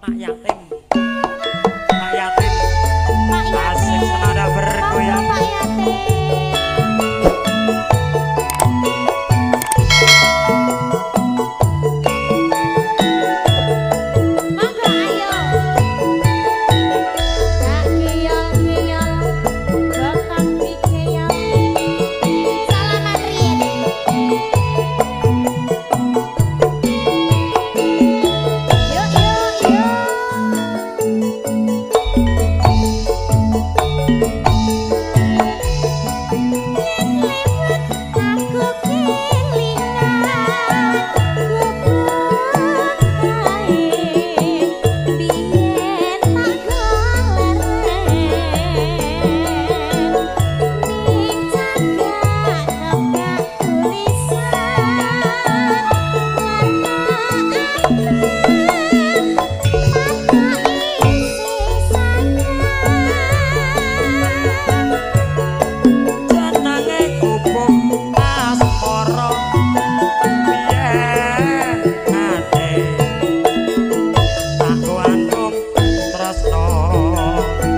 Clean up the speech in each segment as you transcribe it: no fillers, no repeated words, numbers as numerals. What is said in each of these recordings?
Pak Yatim. Pak Yatim. Pak Yatim. Asik senada bergoyang. Pak Yatim. Monggo ayo. Tak kiyol-kiyol, bokong dikeyol. Salaman riyen. Yo yo yo. Aku kelingan gubuk kae biyen tak goleren ning cagak kebak tulisan warna abang mata isih sayang. Jenenge gubuk asmara biyen ate aku antuk tresno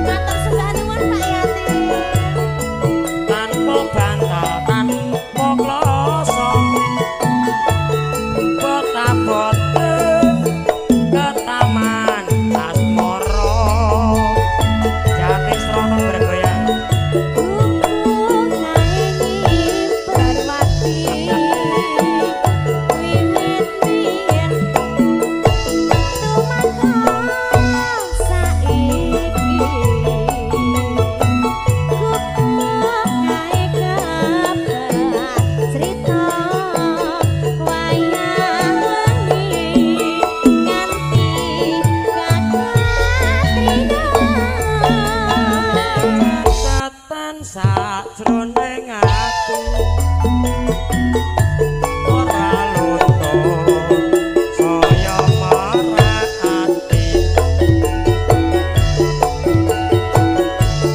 Matur sembah nuwun Pak Yatim. Tanpa bantal tanpa kloso botabote ke taman asmara jati srana bergoyang. Gubuk kae nyimpen wati wiwit biyen tumeka saiki. Gubuk kae kebak crita wayang wengi nganti kakatrina. Catatan sakjroning ati ora luntur saya marah ati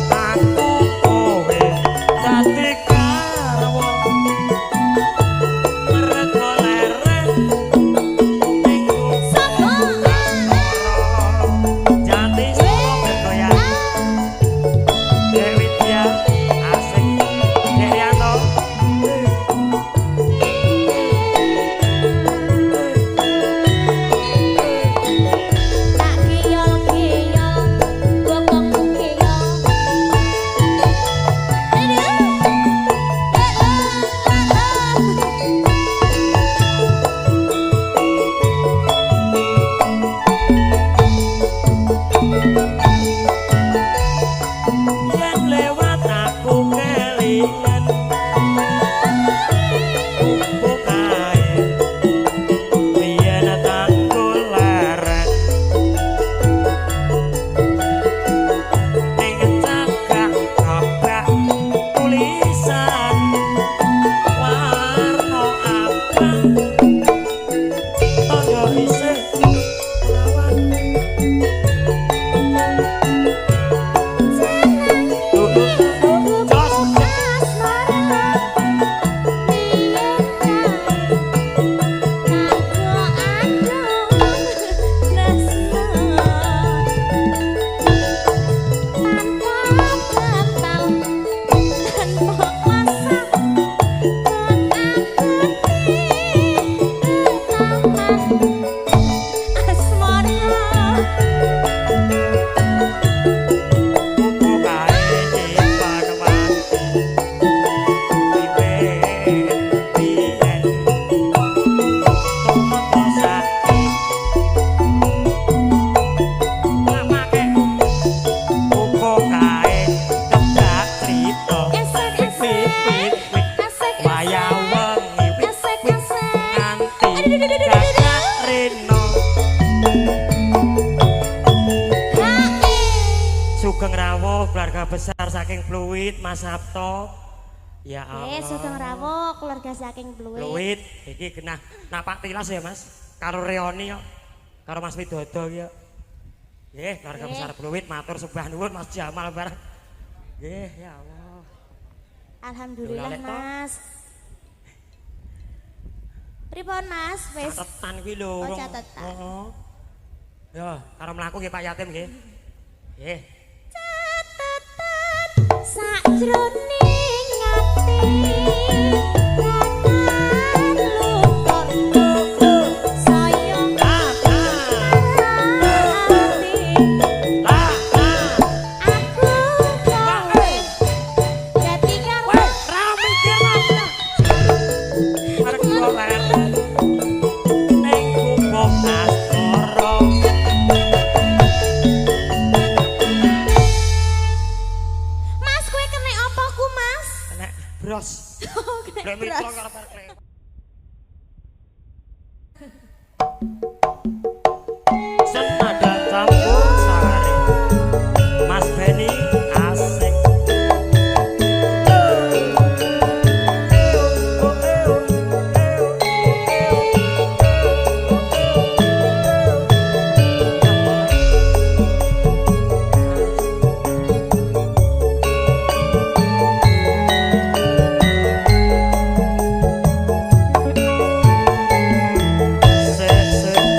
aku kowe dadi garwa mergo leren ning Sapa? Jati saka bergoyang Dewi Widya asik Dek Rianto. Tak kiyol-kiyol, bokongku kiyol. Aduh, leleng, leleng. Yen lewat aku kelingan gubuk kae biyen tanggul leren ning cagak kebak tulisan warna abang tandha isih lawan. Gubuk asmara biyen kae kanggo adon tresno tanpa bantal tanpa kuasa aku ke taman asmara. Gubuk kae nyimpen wati wiwit biyen tumeka saiki lamake gubuk kae kebak crita Esek wit esek wit wit esek wayah esek wengi wit esek wit esek nganti gagak reno. Hae. Sugeng rawuh keluarga besar saking Pluit Mas Sabto. Ya Allah. Sugeng rawuh keluarga saking Pluit. Pluit iki genah napak tilas ya Mas. Karo Reoni kok. Karo Mas Widodo iki kok. Nggih, keluarga besar Pluit matur sembah nuwun Mas Jamal bareng. Nggih, ya Allah. Alhamdulillah Lho, lek toh. Mas. Pripun Mas? Wis. Catetan kuwi lho Oh, wong. catetan. Heeh. Yo, karo mlaku nggih Pak Yatim nggih. Nggih. Catetan sakjroning ati kakan luka saya ati aku kowe dadi karo Weh, rame iki rame. Arek goler. Ning gubuk Astara. Mas kowe kena apa ku Mas? Nek bros. Kena Lek mitra bros. karo parek. Senada campur sari. Mas Benny asik. Se se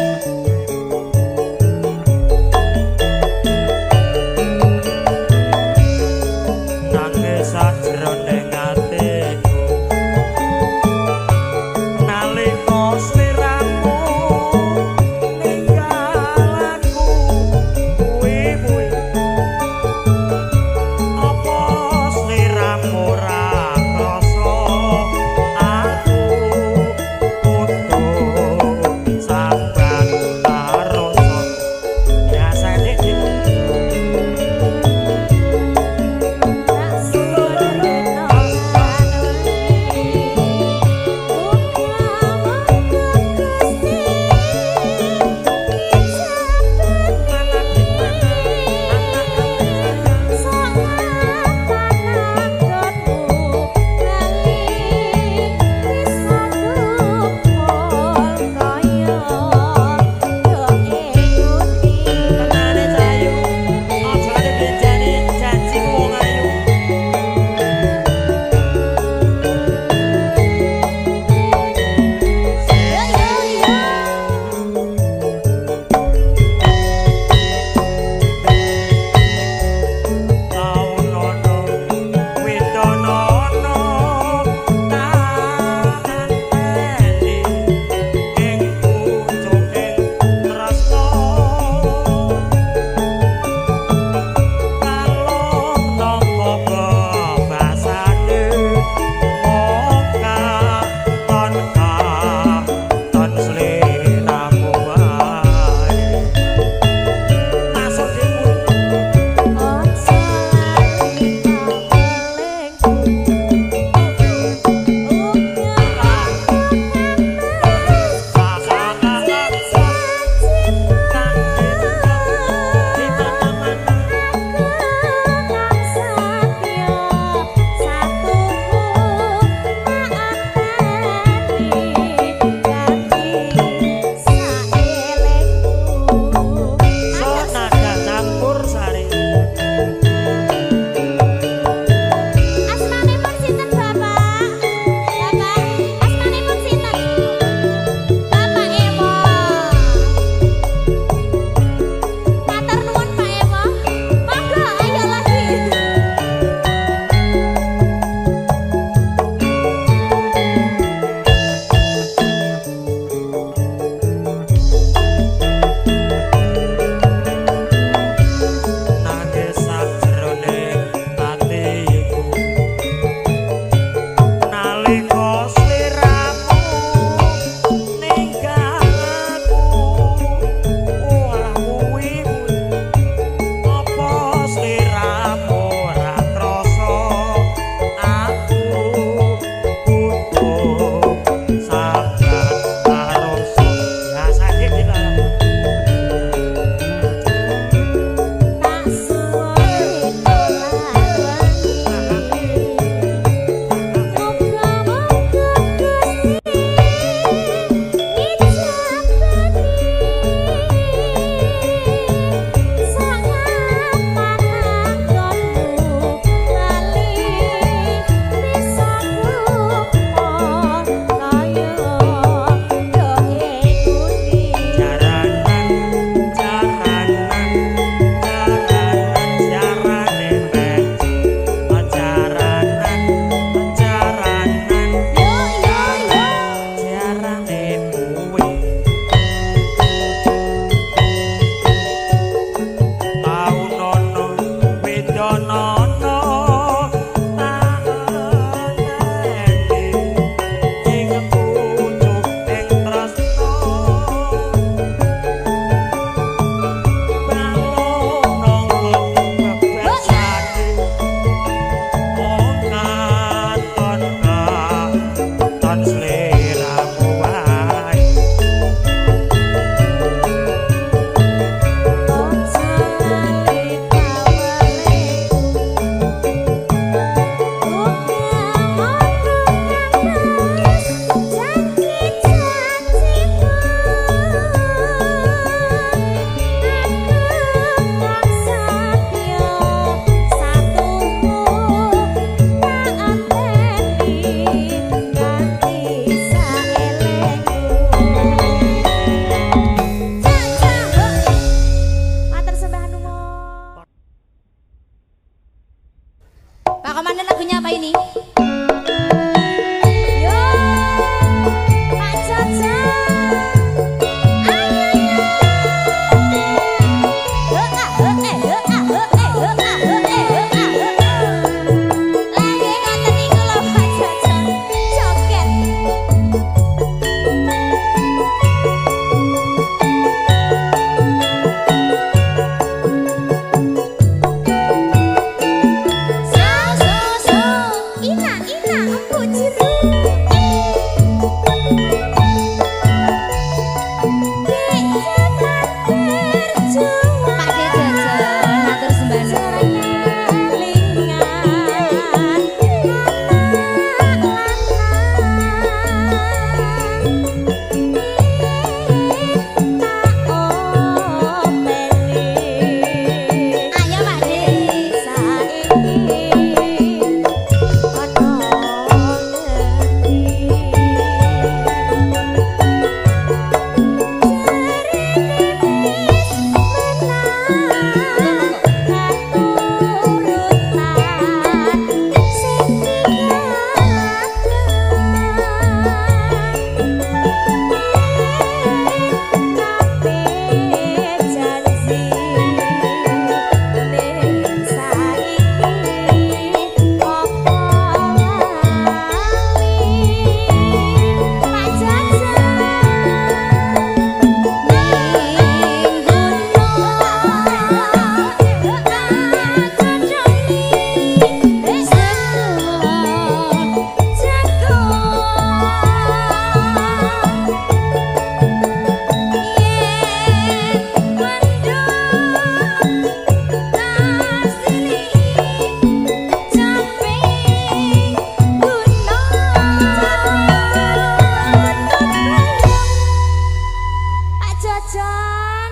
Jojon.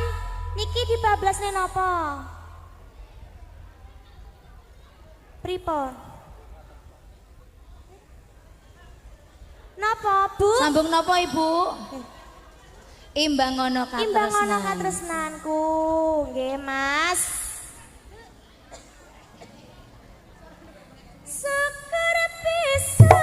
Niki dibablasne napa? Pripun? Napa, Bu? Sambung napa, Ibu? Imbang ana katresnan. Imbang ana katresnanku. Nggih, Mas. Syukur bisa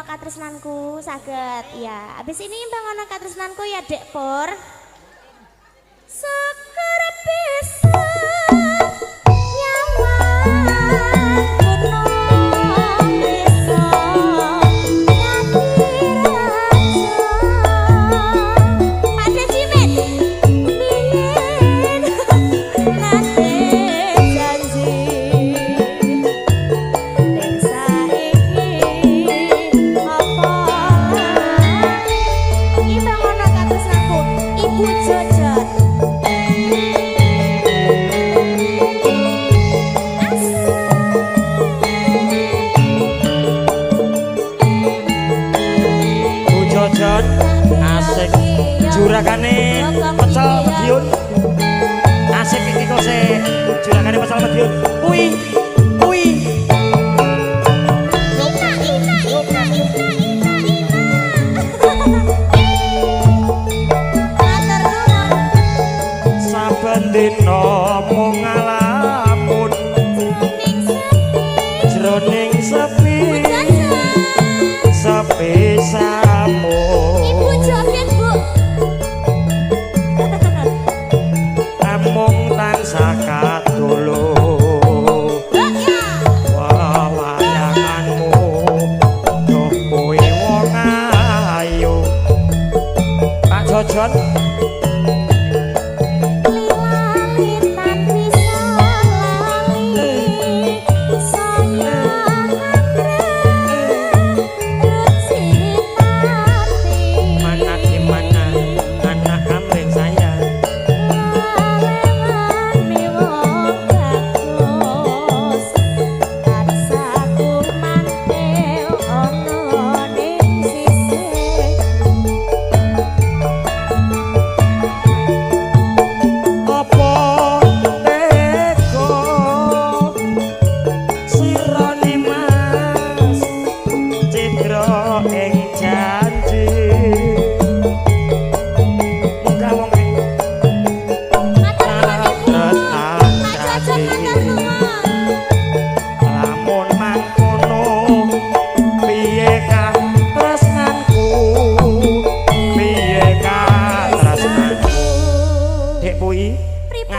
katresnanku saged ya. Habis ini imbang ana katresnanku ya, Dek Pur. Syukur bisa asik juragane pecel Madiun, asik iki kok se juragane pecel Madiun kuwi kuwi ina ina ina ina ina ina. Saben dina mung ngalamun jroning sepi sepi samun. Ibu joget, Bu. Amung tansah katulu wawayanganmu duh kowe wong ayu. Pak Jojon.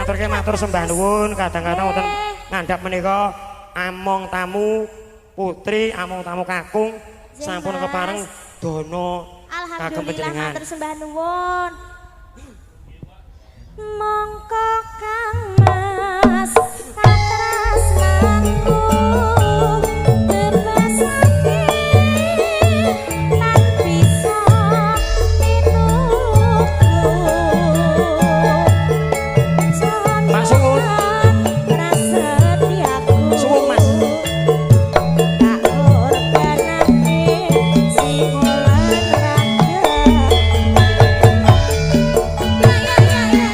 Ngaturke matur sembah nuwun, kadang-kadang wonten ngandhap menika among tamu putri, among tamu kakung sampun kepareng dono kagem Alhamdulillah panjenengan. Matur sembah nuwun. Mongko Kang Mas katresnanku bebasake lan bisa pituku. Pak Suwun. Prasetyaku. Suwun, Mas. Tak korbanake jiwa lan raga. Ya ya ya ya.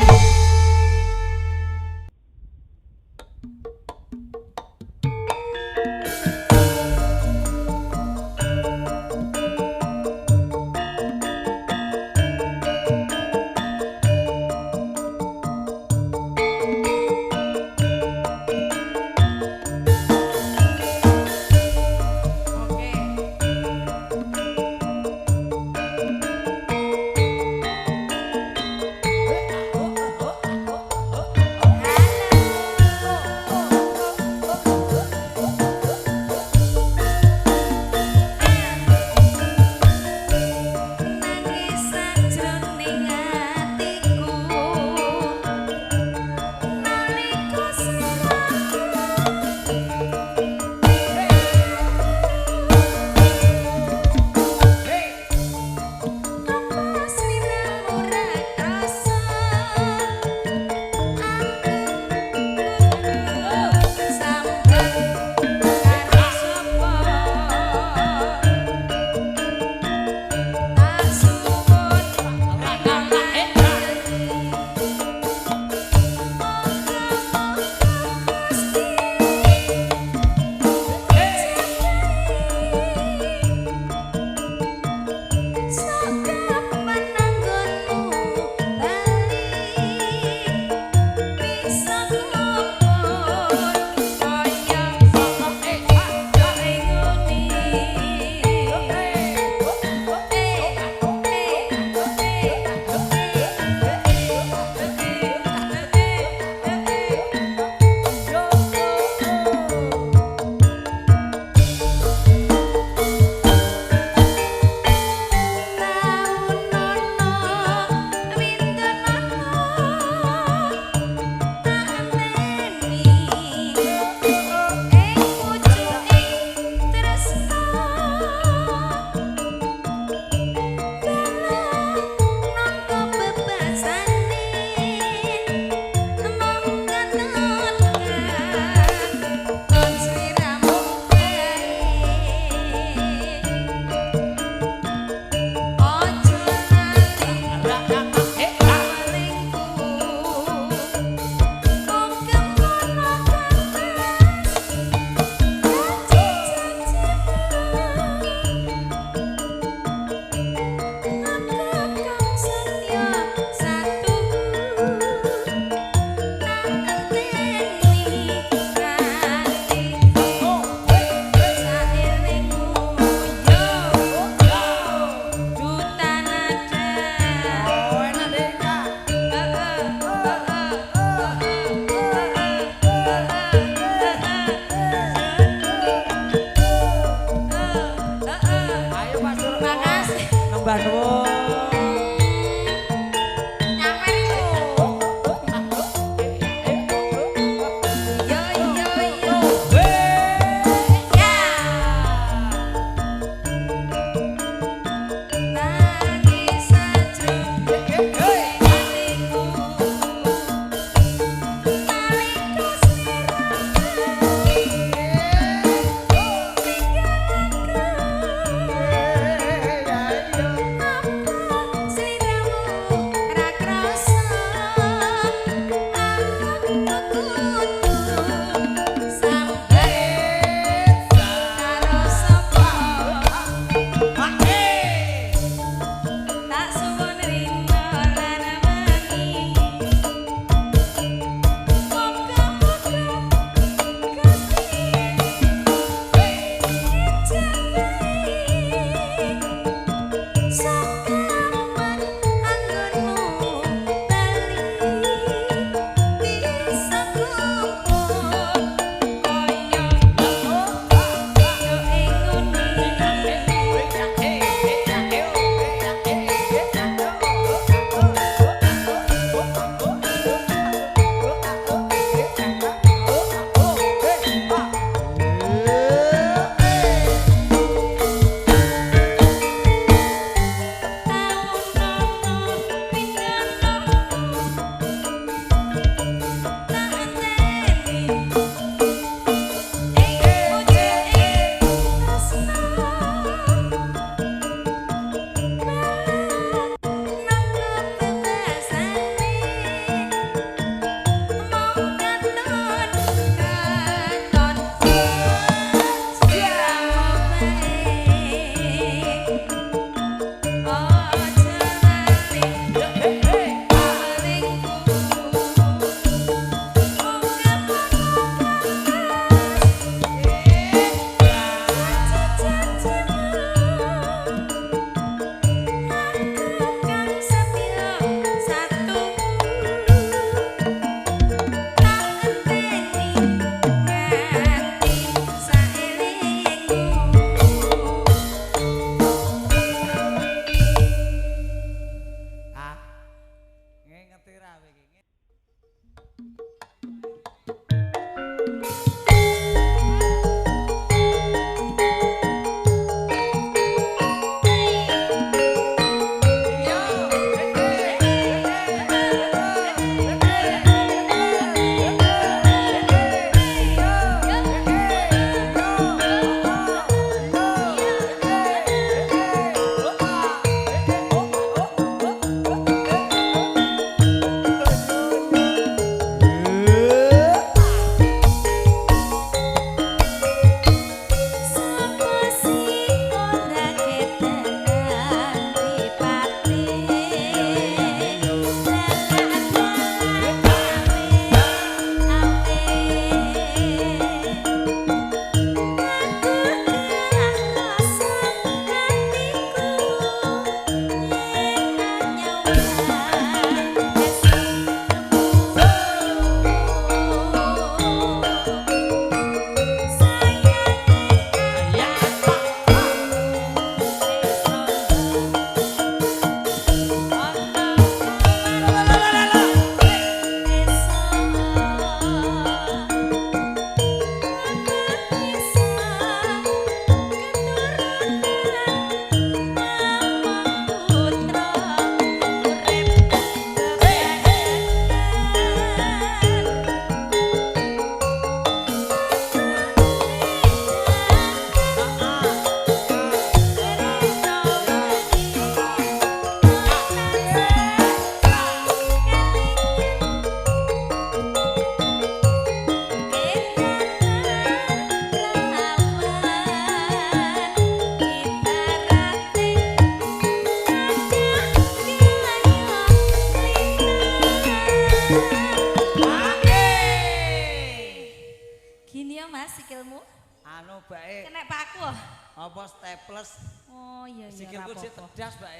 Kebake. Kena paku. Apa staples? Oh iya iya. Sikilku sik tedas, Mbak.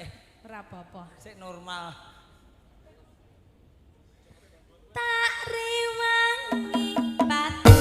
Ora apa-apa. Sik normal. Tak rewangi pati.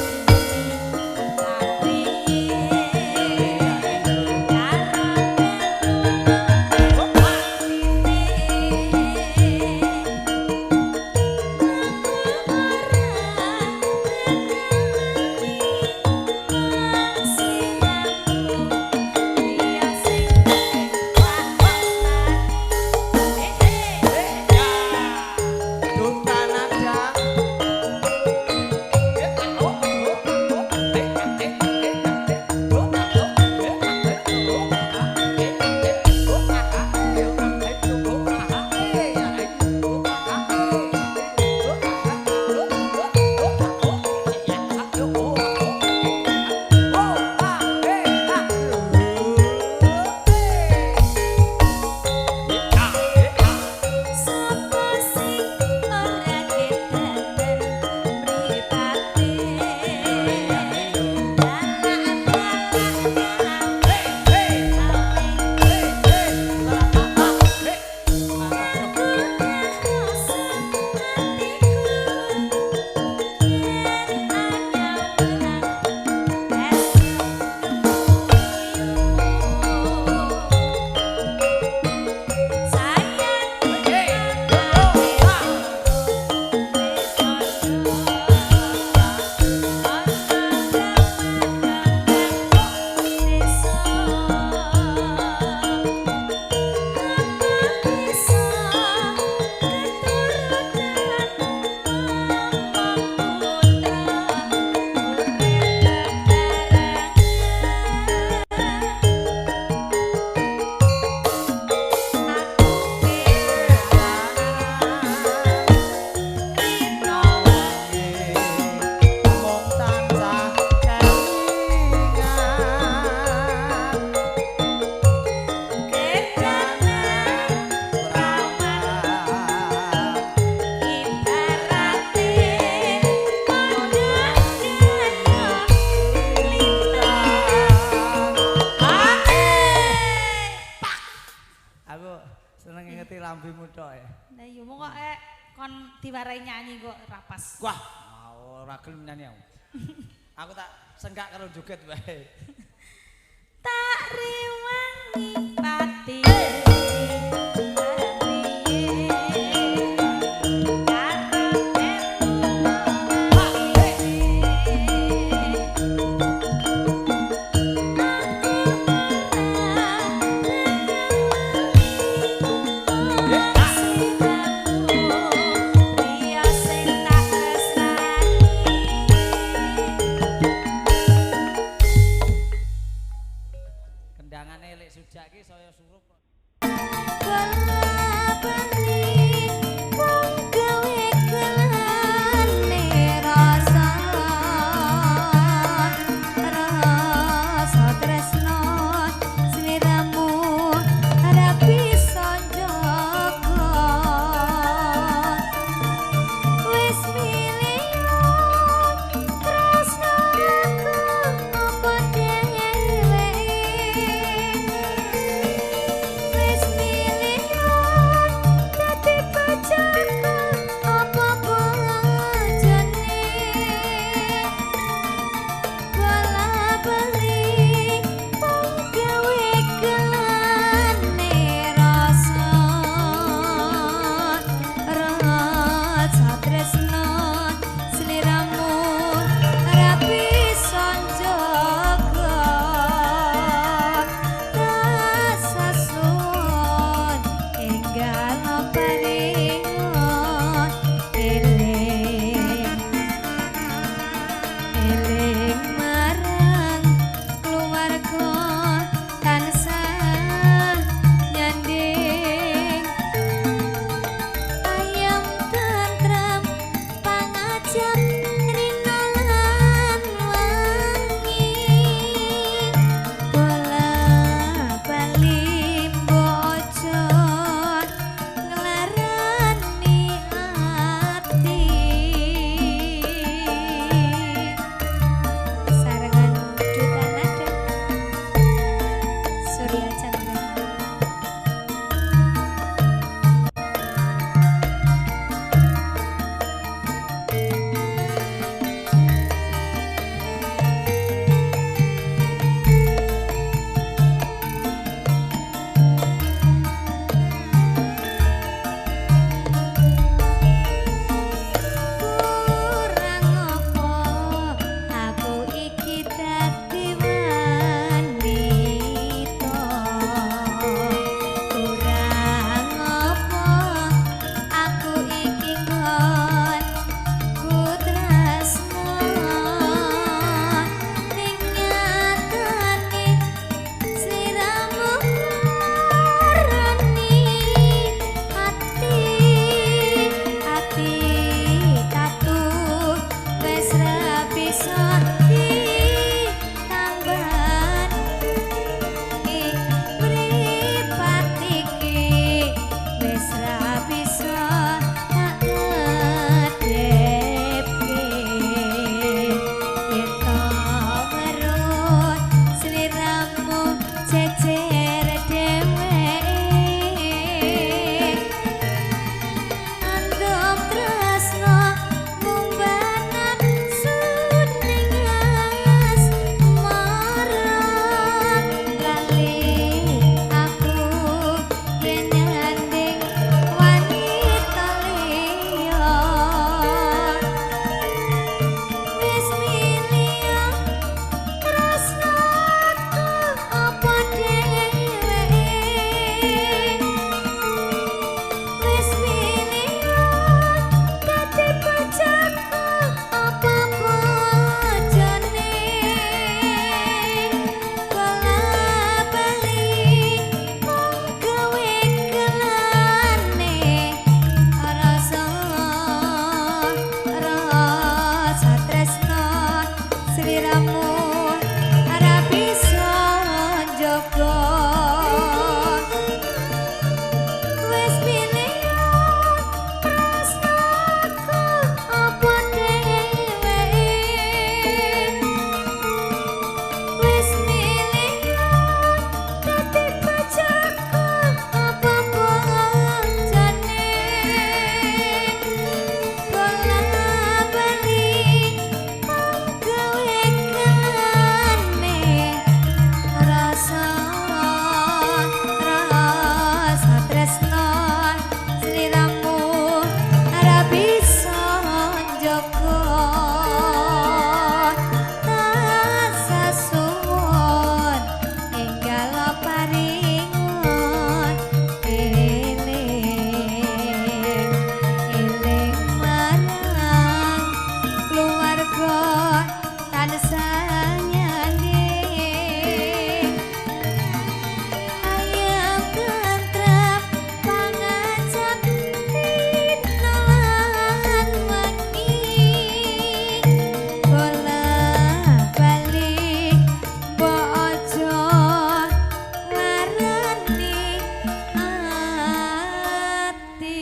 Diwarai nyanyi kok rapas. Wah, ora gelem nyanyi aku. Aku tak senggak karo joget wae. Tak rewangi pati. bisa tak kedepke yen to weruh sliramu jejer dheweke andum tresno mumbanan suning asmara lali aku yen nyanding wanita liya wis milih tresnaku apa dheweke wis milih dadi bojoku apa bojone bola bali mung gawe kelane rasa rasa tresno sliramu ora bisa njaga wis pilih tresnaku apa dheweke wis milih dadi bojoku apa bojone bola bali mung gawe kelane rasa rasa tresno sliramu ora bisa njaga tansah suwun enggal paringon eling eling marang keluarga tansah nyanding ayem tentrem pangajap dina lan wengi bola bali mbok aja nglarani ati.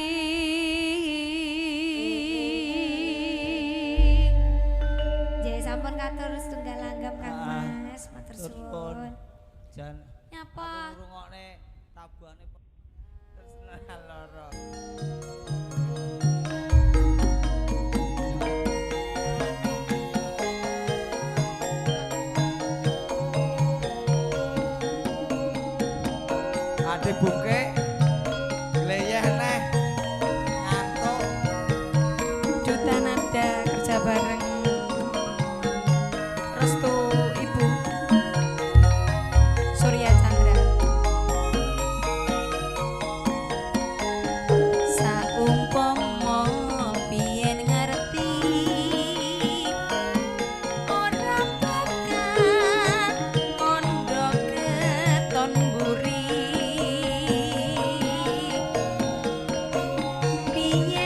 Nggih sampun katur setunggal langgam Kang Ah, Mas, matur terus suwun. Jan Nyapa? aku ngrungokne tabuhane tresna loro. Ade buke gleyeh neh ngantuk. Duta Nada kerja bareng Restu Ibu Surya Chandra. Saumpama biyen ngerti ora bakal kondo keton mburi. Biyen